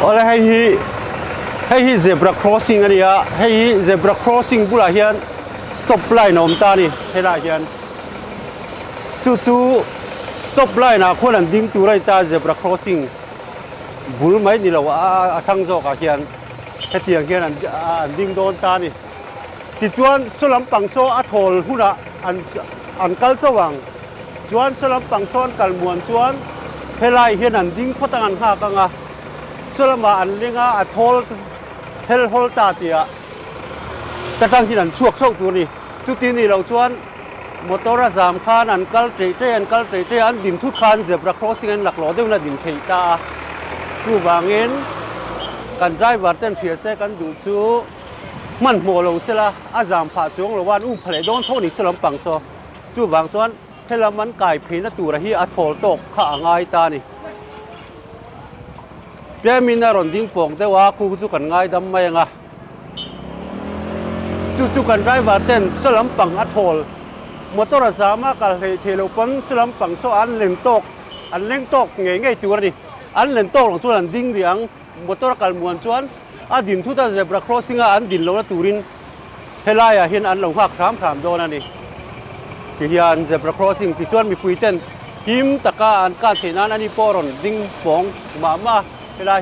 Awle hei hi hei hi zebra crossing a ni a hei hi zebra crossing bulah hian stop line a awm ta a ni helaiah hian chu chu stop line ah khuan an ding tur a ni ta zebra crossing bul mai ni lo a a thlang zawk ah hian hetiang hian an an ding dawn ta a ni tichuan saw lampang saw a thawl hunah an an kal chauh ang. Chuan saw lampang sawn kal muan chuan helai hian an ding phawt ang an nghak ang a, saw lamah an leng a, a thawl hel hawl ta tih ta tang hian an chhuak chauh tur a ni. Chuti ni loh chuan motor a zam khan an kal ṭeih ṭeih an kal ṭeih ṭeih a, an din thut khan zebra crossing an laklawh deuhin a din theih ta a. Chuvangin kan driver ten hria se kan duh chu hmanhmawh lo sela a zam phah chuang lo a, an um pha leh dawn tho a ni saw lampang saw. Chuvang chuan helam an kai pheina tura hi a thawl tawk kha a ngai ta a ni. Tlemin a rawn ding pawng deuh a, khu chu kan ngaidam mai ang a. Chu chu kan driver ten saw lampang a thawl, motor a zam a kal hlei thei lo pawn saw lampang saw an len tawk, an leng tawk ngei ngei tur a ni. An len tawk loh chuan an ding rih ang, motor a kal muan chuan a din thut a zebra crossing a an din lohna turin Helaiah hian an lo nghak hram hram dawn a ni. Tihian zebra crossing tichuan mipui ten him taka an kal theih nan ani pawh rawn ding pawng mah mah a helai.